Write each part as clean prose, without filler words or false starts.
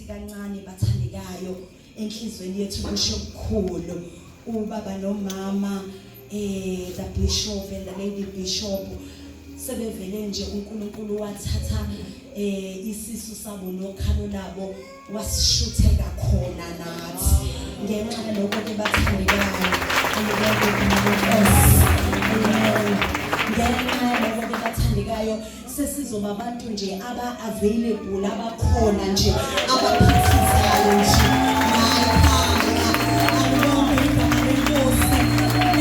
kancane bathandekayo enhlizweni yethu kusho okukhulu ubaba nomama eh the bishop and the lady bishop sebevele nje uNkulunkulu wathatha eh isisu sabo nokhalo labo wasishutheka khona nathi ngenxa yalokho ke bathandekayo amen ngenxa yalokho ke bathandekayo sesizoba abantu nje aba available abakhona nje abaphithizayo nje ekhaya alibonge igama lenkosi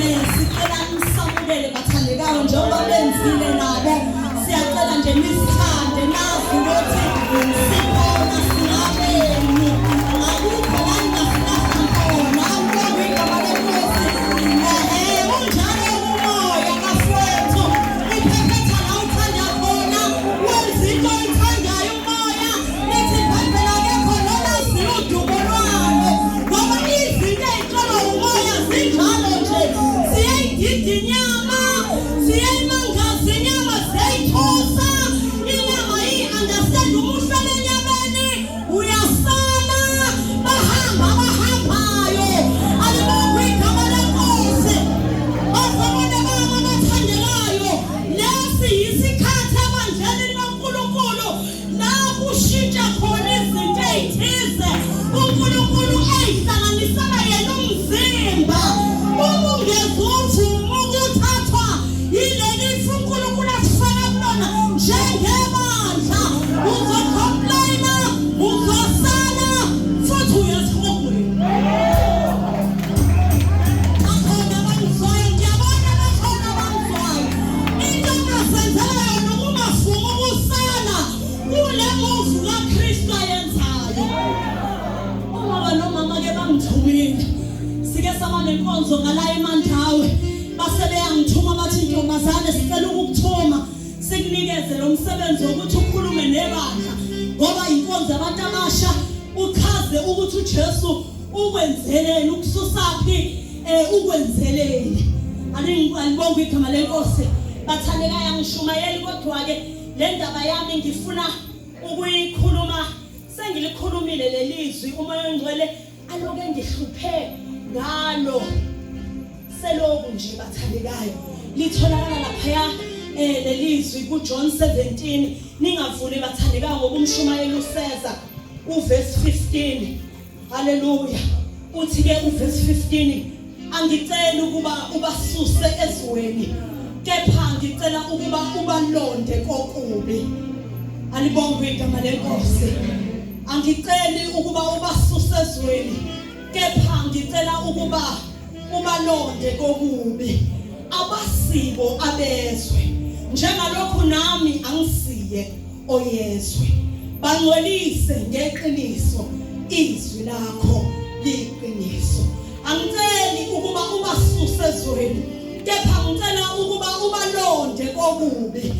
eh sicela nisamukele bathandekayo njengoba benzile nabo siyacela nje nisithande nazi ukuthi sikhona singabenu akukho la ningasilahla khona alibonge igama lenkosi ehe unjalo umoya bafowethu Uphephetha la uthanda khona, wenza into oyithandayo umoya. Lithi iBhayibheli akekho nolaziyo udumo lwalo. Ngoba izinto ey'tshelwa umoya zinjalo nje. Ziyayidida inyama, ziyayimangaza inyama, ziyayithusa. Inyama iyi-understand uma uhlala enyameni uyasala bahamba abahambayo alibongwe igama lenkosi bazalwane bami abathandekayo lesi yisikhathi ebandleni likaNkulunkulu la kushintsha khona izinto ey'thize uNkulunkulu eyihlanganisela yena umzimba uma ungezuvuma ukuthathwa yileli ifu uNkulunkulu asifaka kulona njengebandla uzocomplaina uzosala futhi uyesihogweni bakhona abangizwayo ngiyabona bakhona abangizwayo into ongasenzela yona ukungafuni ukusala kule muvu kaKristu ayenzayo ubaba nomama ke bangithumile sike saba nenkonzo ngala eMandawe base beyangithuma bathi ntombazane sicela ukukuthuma sikunikeze lo msebenzi wokuthi ukhulume nebandla ngoba inkonzo yabantu abasha uchaze ukuthi uJesu ukwenzeleni ukususaphi eh ukwenzeleni alibonge igama lenkosi bathandekayo angishumayeli kodwa ke le ndaba yami ngifuna ukuyikhuluma sengilikhulumile lelizwi umoya ongcwele aloke ngihluphe ngalo seloku nje bathandekayo litholakala laphaya eh lelizwi kuJohn 17 ningavuli bathandekayo ngoba umshumayeli useza uverse 15 haleluya uthi ke uverse 15 angiceli ukuba ubasuse ezweni kepha ngicela ukuba ubalonde kokubi alibongwe igama lenkosi angiceli ukuba ubasuse ezweni kepha ngicela ukuba ubalonde kokubi abasibo abezwe njengalokhu nami angisiye oyezwe bangcwelise ngeqiniso izwi lakho liyiqiniso angiceli ukuba ubasuse ezweni kepha ngicela ukuba ubalonde kokubi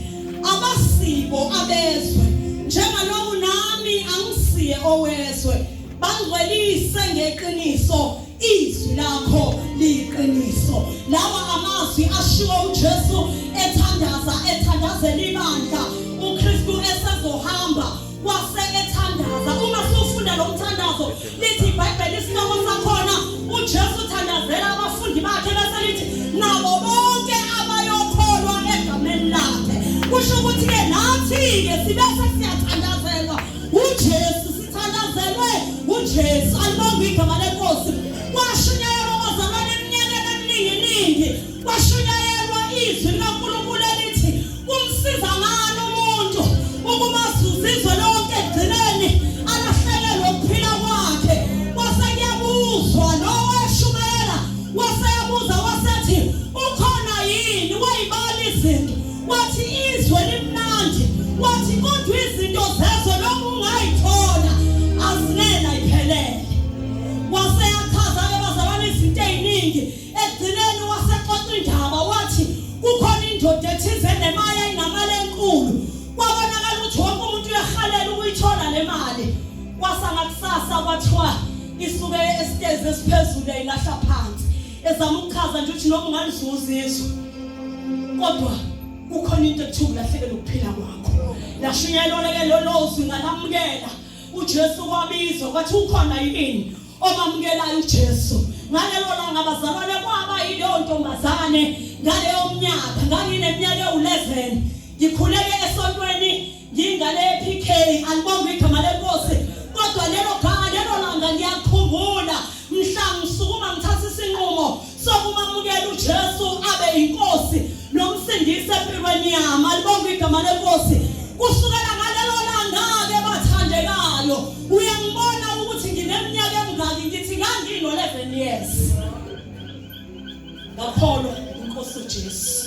abasibo abezwe njengaloku nami angisiye owezwe bangcwelise ngeqiniso izwi lakho liyiqiniso lawa amazwi ashiwo uJesu ethandaza ethandazela ibandla uKristu esezohamba wase ethandaza uma sufunda lo mthandazo lithi iBhayibheli isihloko sakhona uJesu uthandazela abafundi bakhe bese lithi nabo bonke abayokholwa egameni lakhe kusho ukuthi ke nathi ke sibese siyathandazelwa uJesu sithandazelwe uJesu alibongwe igama lenkosi kwashunyayelwa bazalwane eminyakeni eminingi kwashunyayelwa izwi likaNkulunkulu elithi kumsiza ngani umuntu ukuba azuze izwe lonke ekugcineni alahlekelwe ukuphila kwakhe kwase kuyabuzwa lowo eshumayela waseyabuza wasethi ukhona yini wayibala izinto wathi izwe limnandi wathi kodwa izinto zezwe noma ungayithola azinela iphelele waseyachaza-ke bazalwane izinto ey'ningi Ekugcineni wasexoxa indaba wathi kukhona indoda ethize enemali ayinamali enkulu. Kwabonakala ukuthi wonke umuntu uyahalela ukuyithola le mali. Kwasa ngakusasa kwathiwa isuke esitezi esiphezulu yayilahla phansi. Ezama ukuchaza nje ukuthi noma ungalizuza izwe kodwa kukhona into ekuthiwa ulahlekelwa ukuphila kwakho. Lashunyayelwa ke lolo zwi ngalamukela. uJesu kwabizwa kwathi ukhona yini omamukelayo uJesu. Ngalelo langa bazalwane kwaba yileyo ntombazane ngaleyo mnyaka ngangineminyaka ewu-11 ngikhuleke esontweni ngingale PK alibonge igama lenkosi kodwa lelo gama lelo langa ngiyakhumbula mhla ngisukuma ngithatha isinqumo sokumamukela uJesu abe inkosi nomsindisi empilweni yami alibonge igama lenkosi kusukela ngalelo langa-ke bathandekayo uyangibona ukuthi ngineminyaka emingaki ngithi ngangino-11 years ngakholwa inkosi uJesu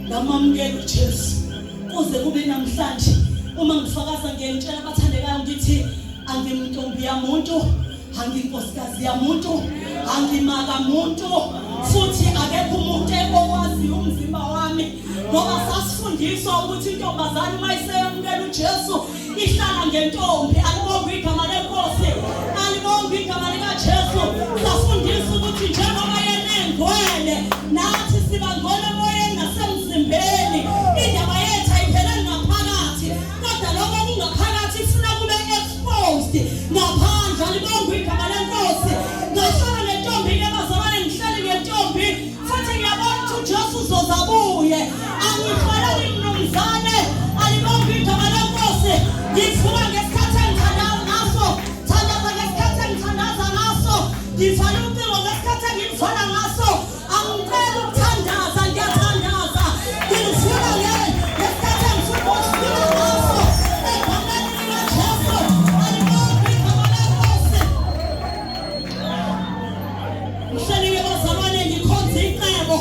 ngamamukela uJesu kuze kube namhlanje uma ngifakaza ngiyentshela abathandekayo ngithi angimntombi yamuntu anginkosikazi yamuntu angimaka muntu futhi akekho umuntu owaziyo umzimba wami ngoba sasifundiswa ukuthi intombazane uma iseyamukela uJesu ihlala ngentombi alibonge igama lenkosi alibonge igama likaJesu safundisa ukuthi njengoba yena engcwele nathi siba ngcwele emoyeni nasemzimbeni indaba yethu ayipheleli ngaphakathi kodwa lokho okungaphakathi kufuna kube exposed ngaphandle alibonge igama lenkosi ngahlala nentombi-ke bazalwane ngihleli ngentombi futhi ngiyabona ukuthi uJesu uzoza abuye angifanele mnumzane alibonge igama lenkosi ngivuka ngesikhathi engithandayo ngaso thandaza ngesikhathi engithandaza ngaso ngivala ucingo ngesikhathi engivala ngaso angicela ukuthandaza ngiyathandaza ngivula ngesikhathi engifuna ukuvula ngaso egameni likaJesu alibonge igama lenkosi Ngihlelile bazalwane ngikhonza icebo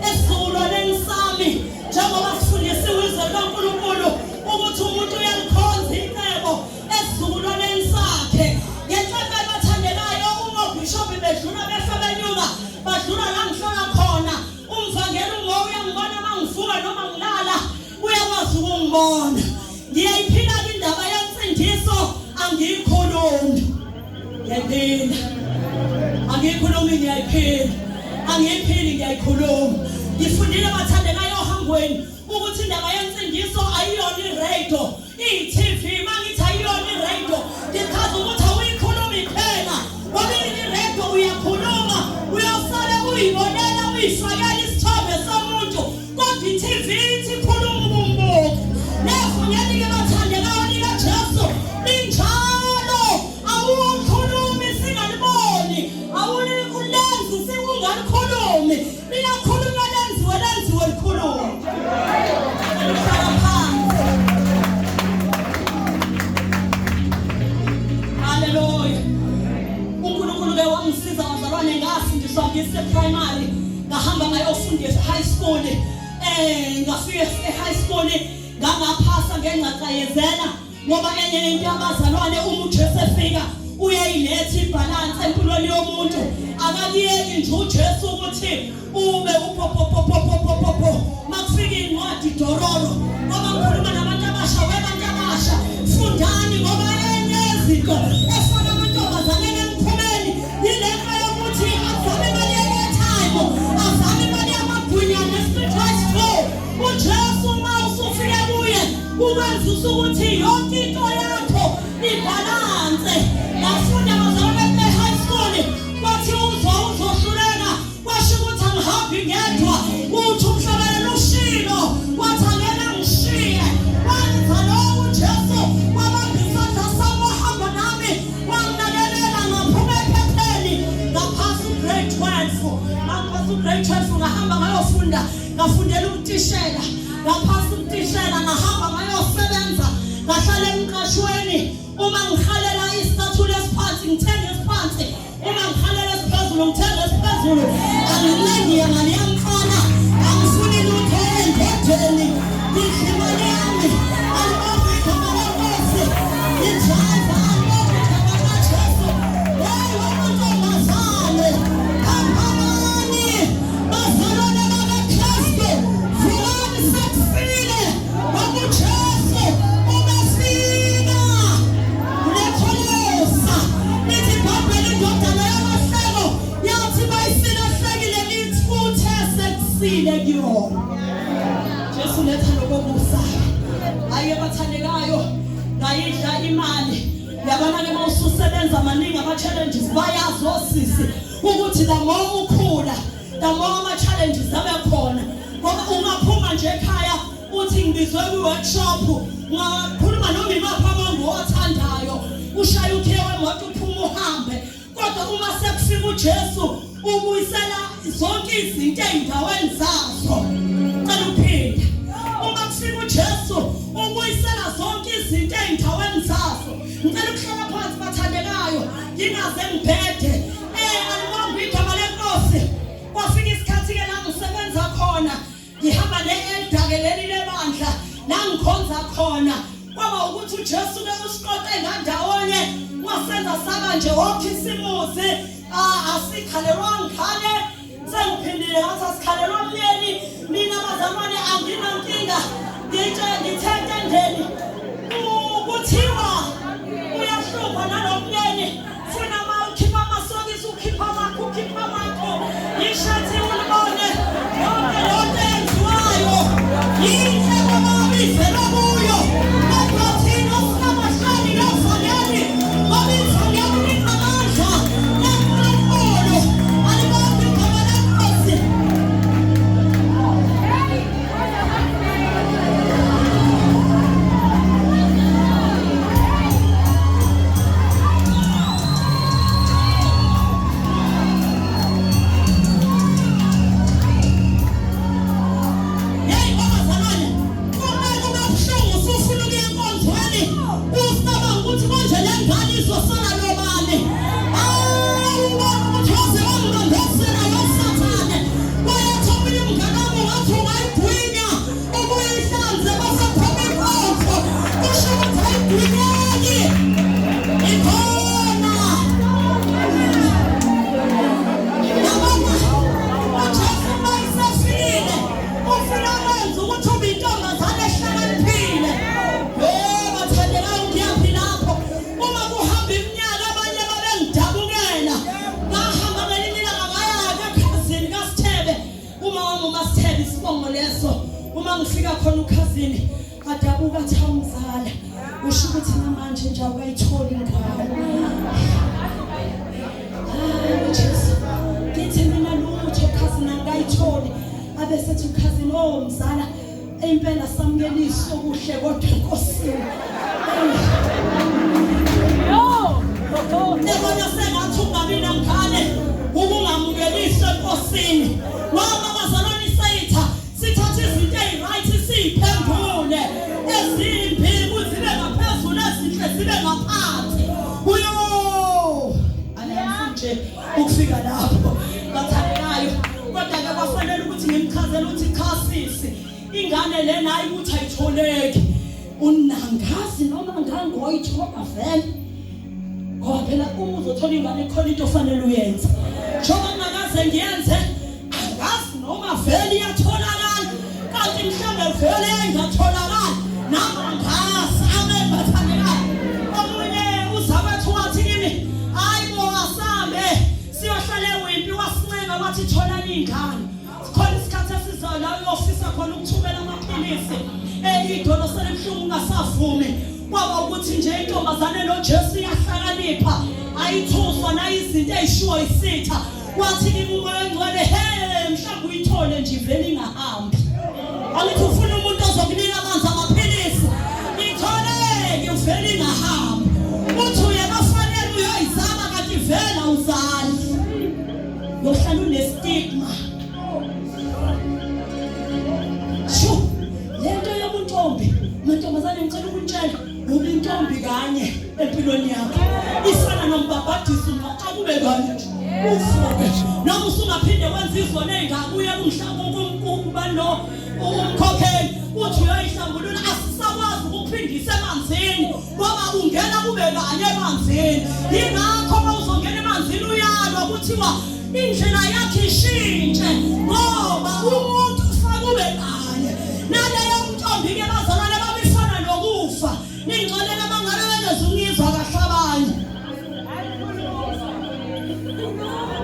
esizukulwaneni sami njengoba sifundisiwe izwi likaNkulunkulu ukuthi umuntu uyalikhonza icebo esizukulwaneni sakhe. Ngenhlanhla abathandekayo uma obhishobhi bedlula behla benyuka badlula la ngihlala khona umvangeli uMo uyangibona uma ngivuka noma ngilala uyakwazi ukungibona. Ngiyayiphila-ke indaba yensindiso angiyikhulumi. Ngiyayiphila. Angiyikhulumi ngiyayiphila. Angiyiphili ngiyayikhuluma. Ngifundile bathandekayo ohambweni ukuthi indaba yensindiso ayiyona i-radio, iyi-TV. Uma ngithi ayiyona i-radio, ngichaza ukuthi awuyikhulumi kuphela. Ngoba i-radio uyakhuluma, uyosale uyibonela uyifakela isithombe somuntu, kodwa i-TV ithi khuluma ubumbuka. Nevangeli-ke bathandekayo likaJesu linjalo. Awukhulumi singaliboni, awulenzi singalikhulumi. Liyakhulunywa lenziwe, lenziwe likhulume. Lihlala phansi. Haleluya. uNkulunkulu ke wangisiza bazalwane ngafundiswa ngise primary ngahamba ngayofunda high school ngafika e high school ngangaphasa ngengcacayezela ngoba enye into yabazalwane uma uJesu efika uyayiletha ibhalansi empilweni yomuntu akakuyeki nje uJesu ukuthi ube upopopopopopopo makufika incwadi dororo ngoba ngikhuluma nabantu abasha webantu abasha fundani ngoba enye izinto efana amantombazane emkhubeni yilento yokuthi azame imali ye-airtime azame imali yamagwinya ne-spiritual uJesu uma usufike kuye Ukwenzisa ukuthi yonke into yakho ibhalanse. Ngafunda bazalwane be-high school kwathi uzwa uzohluleka kwasho ukuthi angihambi ngedwa uthi umhlabelelo ushilo wathi angeke angishiye wenza lowo uJesu wabamba isandla sami wahamba nami wanginakelela ngaphuma ephepheni ngaphasa ugrade 12 ngaphasa ugrade 12 ngahamba ngayofunda ngafundela ubutishela ngaphasa ubutishela ngahamba ngayosebenza ngahlala emqashweni uma ngihalela isicathulo esiphansi ngithenga esiphansi uma ngihalela esiphezulu ngithenga esiphezulu angincengi ngale yamfana angifuni lutho endodeni ngidla imali yami alibonge igama lenkosi ngidrayiva alibonge igama likajesu hey wamantombazane phaphamani Bazalwane bakaKristu, vukani sekusile ngoba uJesu ubefika. Unekholosa lithi iBhayibheli indodana yamahleko yathi bayisilahlekile lithi kuthe sekusile kuyona. Jesu letha lobo busa. Hayi abathandekayo ngayidla imali. Yabona-ke uma ususebenza maningi ama-challenges, bayazi osisi ukuthi the more ukhula the more ama-challenges abe khona, ngoba ungaphuma nje ekhaya uthi ngibizwe kwi-workshop, ungakhuluma noma imaphi amangu owathandayo, ushaye ukhiye wemoto uphume uhambe, kodwa uma sekufika uJesu ubuyisela zonke izinto ezindaweni zazo. Cela uphinde. Uma kufika uJesu ubuyisela zonke izinto ezindaweni zazo. Ngicela ukuhlala phansi bathandekayo, ngingaze ngibhede. Alibongwe igama leNkosi. Kwafika isikhathi ke la ngisebenza khona, ngihamba ne-elder ke leli lebandla la ngikhonza khona. Kwaba ukuthi uJesu ke usiqoqe ngandawonye wasenza saba nje wokhisimusi. Asikhalelwa ngikhale, sengiphindile ngathi asikhalelwa myeni. Mina bazalwane anginankinga, ngitshe ngithe entendeni kuthiwa uyahlupha nalomyeni, funa ma ukhipha amasokisi, ukhipha amakho, ukhipha amakho, ishathi ulibone yonke lonto eyenziwayo yinhle ngoba wabizelwa kuyo. Kodwa thina sinamahloni novangeli, ngoba ivangeli linamandla kaNkulunkulu. Alibonke igama leNkosi. Hey bazalwane, uma kube buhlungu usufuna ukuya enkonzweni, ucabanga ukuthi manje le ngane izosala nobani. Hawu, ubona ukuthi waze wangibambezela lo Sathane. Wayethi omunye umngane wami ngathi ungayigwinya ubuye ihlanze bese phuma inkonzo, kusho ukuthi ayigwinyeki ikhona. Yabona, uJesu uma esefikile ufuna kwenza ukuthi ube intombazane ehlakaniphile. Bathandekayo, ngiyaphi lapho? Uma kuhamba iminyaka abanye babengidabukela. Ngahamba ngelinye ilanga ngaya kakhazini kaSithebe, uma wami uMaSithebe isibongo leso. Uma ngifika khona ukhazini adabuka athi, awumzala, usho ukuthi namanje nje awukayitholi ingane. Hayi Jesu, ngithi mina lutho khazini, angikayitholi. Abesethi ukhazini, oh mzala, impela samukeliso kuhle kodwa enkosini. Ebona sengathi ungabi nangane ukungamukeliswa enkosini, ngoba bazalwane sayitha sithatha izinto eyi-right siyiphendule ezimbi kuzibe ngaphezulu, ezinhle zibe ngaphansi. Uyo angiyazi nje ukufika lapho bathandekayo, kodwa-ke kwafanele ukuthi ngimchazele ukuthi cha sisi, ingane lena hayi ukuthi ayitholeki, unangazi noma ngangoyithola vele, ngoba phela uma uzothola ingane khona into ofanele uyenze. Njengoba ngingakaze ngiyenze, angazi noma vele iyatholakala, kanti mhlawumbe vele ingatholakala nami angazi. Amen bathandekayo. Omunye uzakwethu wathi kimi, hayi bo, asambe siyohlala eWimpy. Wasincenga wathi tholani ingane, khona isikhathi esizayo la uyofisa khona ukuthumela amaphilisi, idolo selibuhlungu ungasavumi. Kwaba ukuthi nje intombazane noJesu iyahlakanipha, ayithuswa nayizinto eyishiwo isitha. Wathi kimi uMoya oNgcwele, he, mhlawumbe uyithole nje ivele ingahambi. Angithi ufuna umuntu ozokunika amanzi amaphilisi, itholeke uvele ingahambi. Uthi uyakafanele uyoyizama, kanti vele awuzali, yohlala une-stigma. Shu, lento yobuntombi, mantombazane, ngicela ukuntshela, ube intombi kanye empilweni yakho ifana nombhabhadiso, unqoqa kube kanye nje uvuke, noma usungaphinde wenza izono ey'ngakuye kubani lo umkhokheli uthi uyoyihlambulula. Asisakwazi ukuphindisa emanzini ngoba ungena kube kanye emanzini. Yingakho uma uzongena emanzini uyalwa, kuthiwa indlela yakhe ishintshe, ngoba umuntu ufaka kube kanye. Naleyo ntombi-ke bazalwane babifana nokufa. Ningixolela mangabe bengeza ukungizwa kahle abanye.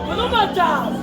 Khuluma daba.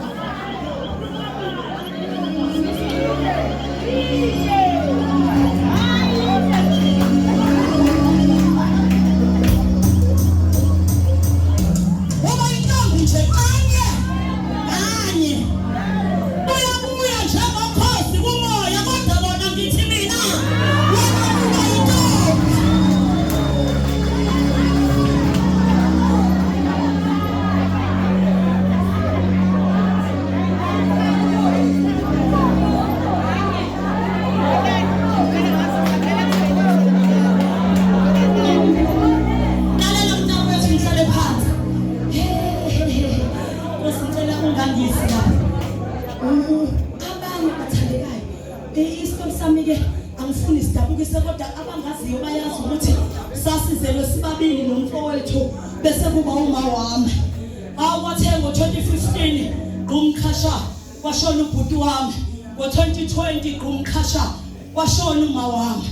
Sizelwe sibabili nomfowethu bese kuba uma wami. Awu, kwathe ngo-2015 gqumqhasha kwashona ubhuti wami. Ngo-2020 gqumqhasha kwashona uma wami.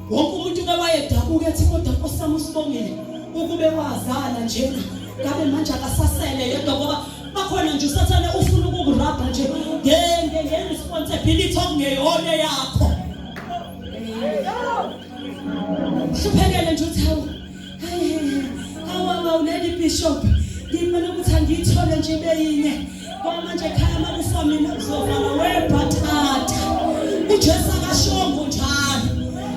Wonke umuntu ke wayedabuka ethi, kodwa Nkosi yami usibongile, ukube wazala njena ngabe manje akasasele yedwa, ngoba bakhona nje usathane ufuna ukukurabha nje nge-responsibility okungeyona yakho. Hluphekele nje uthi, hawu hawu hawu, lady bishop, ngimele ukuthi angiyithole nje beyinye, ngoba manje ekhaya makufa mina kuzovala webhatata. UJesu akashongo njalo.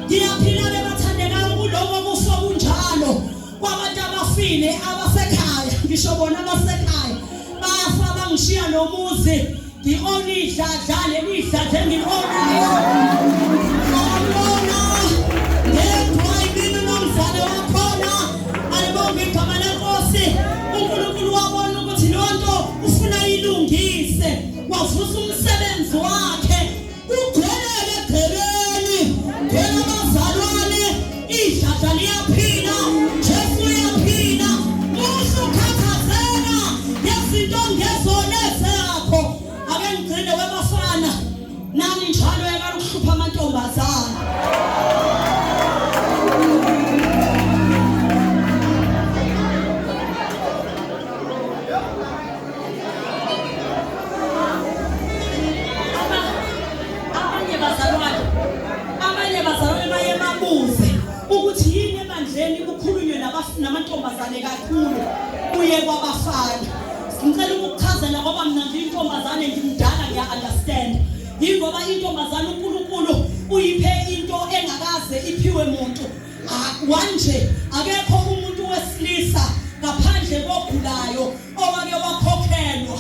Ngiyaphila-ke bathandekayo kuloko kufa kunjalo kwabantu abafile abasekhaya, ngisho bona abasekhaya bafa bangishiya nomuzi. Ngi-owna idladla, leli idladla engili-ownayo awulona ngedwa, yimina nomzane wakhona. Alibonge igama lenkosi. UNkulunkulu wabona ukuthi leyo nto ufuna ilungise, wavusa umsebenzi wakhe kugcweleke egcekeni, gcwele abazalwane. Idladla liyaphila, Jesu uyaphila. Usukhathazeka ngezinto ongezona ezakho. Ake ngigcine webafana, nani njalo yakala ukuhlupha amantombazane. Abanye bazalwane baye babuze ukuthi yini ebandleni kukhulunywe namantombazane kakhulu kuye kwabafana. Ngicela ukukuchazela, ngoba mina ngiyintombazane, ngimdala, ngiya-understand. Yingoba intombazane uNkulunkulu uyiphe into engakaze iphiwe muntu. Ah, one nje, akekho umuntu wesilisa ngaphandle kogulayo owake wakhokhelwa.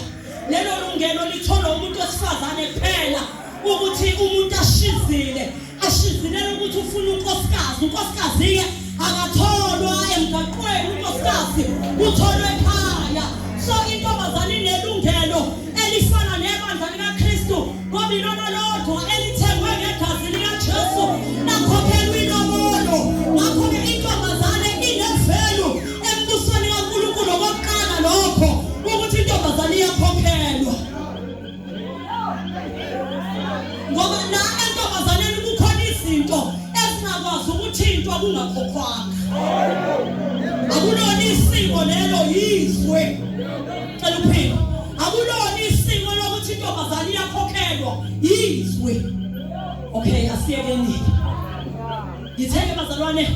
Lelo lungelo litholwa umuntu wesifazane kuphela, ukuthi umuntu ashizile, ashizilela ukuthi ufuna unkosikazi. Unkosikazi-ke akatholwa emgaqweni, unkosikazi utholwe ekhaya. So intombazane inelungelo elifana nebandla likaKristu, ngoba ilona lodwa elithengwe ngegazi likaJesu, lakhokhelwa ilobolo. Ngakho-ke intombazane ine-value embusweni kaNkulunkulu. Okokuqala lokho ukuthi intombazane iyakhokhelwa, ngoba la entombazaneni kukhona izinto ezingakwazi ukuthintwa kungakhokhwanga. Akulona isiko lelo, yizwe. Cela uphila. Akulona isiko lokuthi intombazane iyakhokhelwa, yizwe. Okay, asiyekeni. Ngitheke bazalwane,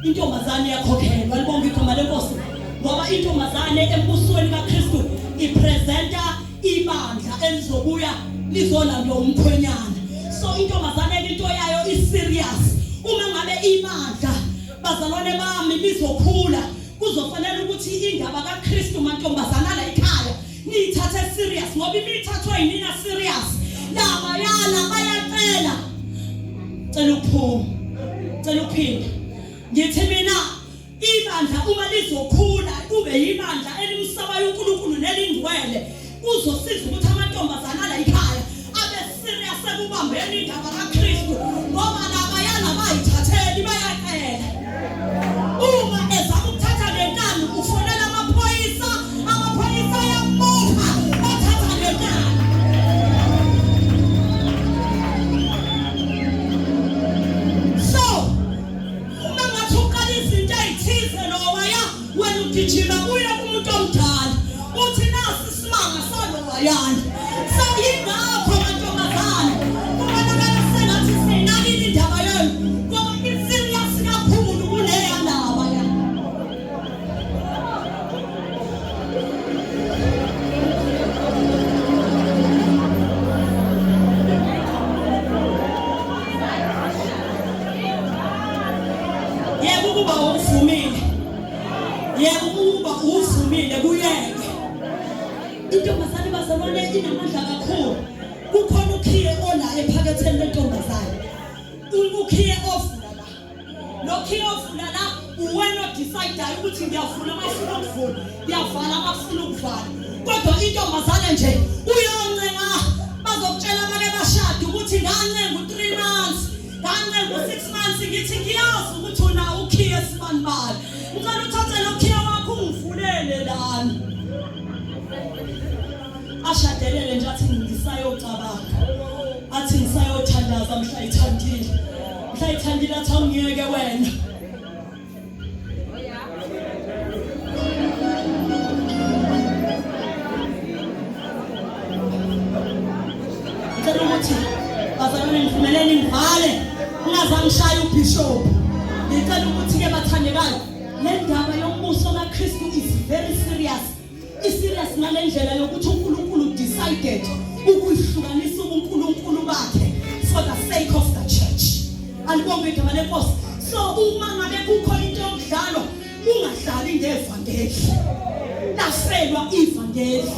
intombazane iyakhokhelwa. Libonga igama lenkosi, ngoba intombazane embusweni kaKristu ipresenta ibandla elizobuya lizolandwa umkhwenyana. So intombazane into yayo i-serious. Uma ngabe ibandla, bazalwane bami, lizokhula, kuzofanele ukuthi indaba kaKristu, mantombazana la ekhaya, niyithathe serious, ngoba imithathwe yinina serious. Laba yala bayacela, cela ukuphuma, cela ukuphinda. Ngithi mina ibandla uma lizokhula kube yibandla elimsabayo uNkulunkulu nelingcwele, kuzosiza ukuthi amantombazana la ekhaya abe serious ekubambeni indaba kaKristu, ngoba laba yala bayithatheli, bayacela. Uma ezama ukuthatha ngenkani, ufonela amaphoyisa, amaphoyisa ayamupha othatha ngenkani. So uma ngathi uqala izinto ey'thize lowaya, wena ugijima uye kumuntu omdala uthi nasi isimanga salowayana. So yingakho mantombazane kubonakala sengathi sinakile indaba yenu, ngoba i-serious kakhulu kuleya ndaba ya. Yebo, ukuba uvumile, yebo, ukuba uvumile kuyeke. Intombazane bazalwane inamandla kakhulu. Kukhona ukhiye ola ephaketheni lentombazane, ukhiye ovula la. Lo khiye ovula la, uwena odecidayo ukuthi ngiyavula uma ufuna ukuvula, ngiyavala uma ufuna ukuvala. Kodwa intombazane nje uyoncenga, bazokutshela abake bashade ukuthi ngancenga u-3 months, ngancenga. u-6 months ngithi ngiyazi ukuthi unawo ukhiye sibanibani ngicela uthathe lo khiye wakho ungivulele lana ashadelele nje athi ngisayocabanga athi ngisayothandaza mhla ithandile mhla ithandile athi awungiyeke wena Ngicela ukuthi bazalwane ngivumeleni ngivale ungazangishaya ubishop. Ngicela ukuthi ke bathandekayo le ndaba yombuso kaKristu is very serious. I-serious ngale ndlela yokuthi uNkulunkulu decided ukuyihlukanisa ubuNkulunkulu bakhe for the sake of the church. Alibongwe igama lenkosi. So uma ngabe kukho into yokudlalwa ungadlali ngevangeli. Lafelwa ivangeli.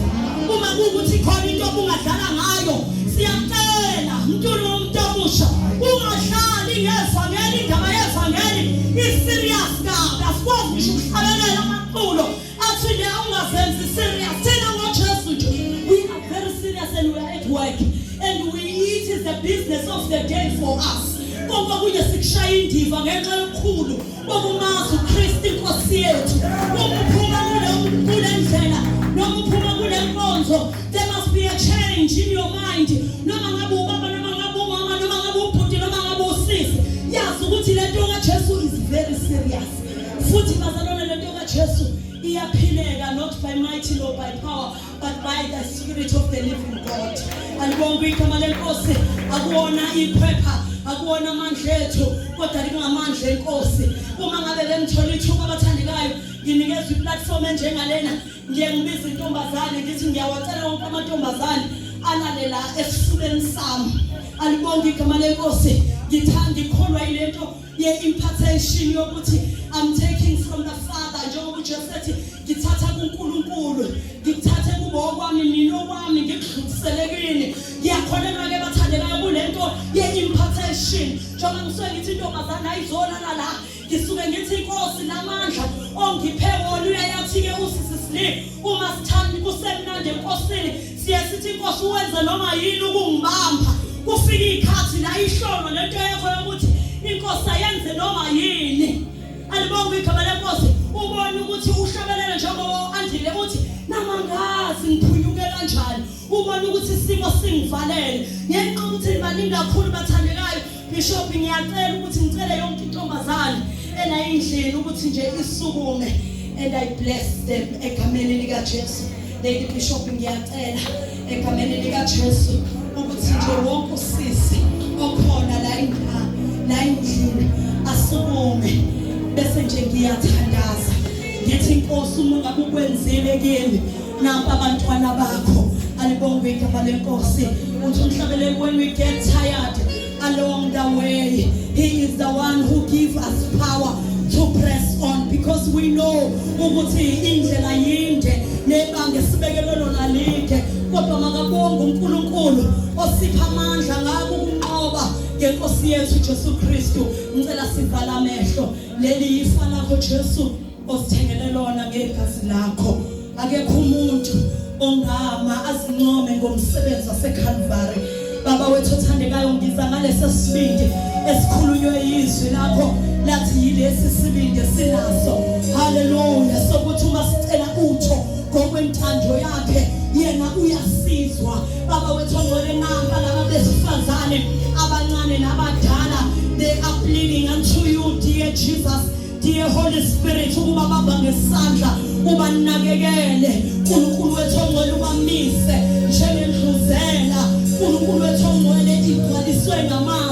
Uma kuwukuthi khona into obungadlala ngayo siyacela mntulu womuntu omusha ungadlali ngevangeli indaba yevangeli i-serious kabi asikwazi ngisho ukuhlabelela amaculo athi le ungazenzi serious thina ngoJesu nje we are very serious and we are at work and we it is the business of the day for us konke okunye sikushaya indiva ngenxa yokukhulu bokumazi uKristu inkosi yethu uma uphuma kule ndlela noma uphuma kule nkonzo there must be a change in your mind noma ngabe ubaba noma ngabe umama noma ngabe ubhuti noma ngabe usisi yazi ukuthi le nto kaJesu is very serious futhi bazalwane le nto kaJesu iyaphileka not by might nor by power but by the spirit of the living God alibonke igama lenkosi akuwona iphepha akuwona amandla ethu kodwa lingamandla enkosi uma ngabe bengithola ithuba abathandekayo nginikezwa iplatform enjengalena ngiye ngibiza intombazane ngithi ngiyawacela wonke amantombazane alale la esifubeni sami alibonke igama lenkosi ngithanda ikholwa yilento ye-impartation yokuthi I'm taking from the Father njengoba uJesu ethi ngithatha kuNkulunkulu ngikuthathe kubo okwami mina okwami ngikudlulisele kini ngiyakholelwa ke bathandekayo kulento ye-impartation njengoba ngisuke ngithi intombazane ayizolala la ngisuke ngithi inkosi namandla ongiphe wona uyayathi-ke usisi Sli uma sithanda kusemnandi enkosini siye sithi inkosi uwenze noma yini ukungibamba kufika ikhathi la ihlolo lento yakho yokuthi inkosi ayenze noma yini alibonge igama lenkosi ubone ukuthi uhlabelele njengoba andile uthi namangazi ngiphunyuke kanjani ubone ukuthi isimo singivalele ngenxa ukuthi baningi kakhulu bathandekayo bishop ngiyacela ukuthi ngicele yonke intombazane ela indlini ukuthi nje isukume and I bless them egameni lika Jesu Lady Bishop ngiyacela egameni lika Jesu ukuthi nje wonke usisi okhona la indla la endlini asukume bese nje ngiyathandaza ngithi inkosi uma ngabe ukwenzile kimi nampa abantwana bakho alibongwe igama lenkosi uthi umhlabeleli when we get tired along the way he is the one who give us power to press on because we know ukuthi indlela yinde nebanga esibekelwe lona lide kodwa makabonge uNkulunkulu osipha amandla ngako ukunqoba ngenkosi yethu Jesu Kristu ngicela sivala amehlo leli yifa lakho Jesu osithengele lona ngegazi lakho akekho umuntu ongama azincome ngomsebenzi waseCalvary baba wethu othandekayo ngiza ngalesi sibindi esikhulunywe yizwi lakho lathi yilesi sibindi sinaso haleluya sokuthi uma sicela utho ngokwentando yakhe yena uyasizwa baba wethu ongcwele nampa laba besifazane abancane nabadala they are pleading unto you dear Jesus Dear Holy Spirit ukuba bamba ngesandla ubanakekele uNkulunkulu wethu ongcwele ubamise njengendluzela uNkulunkulu wethu ongcwele igcwaliswe ngamandla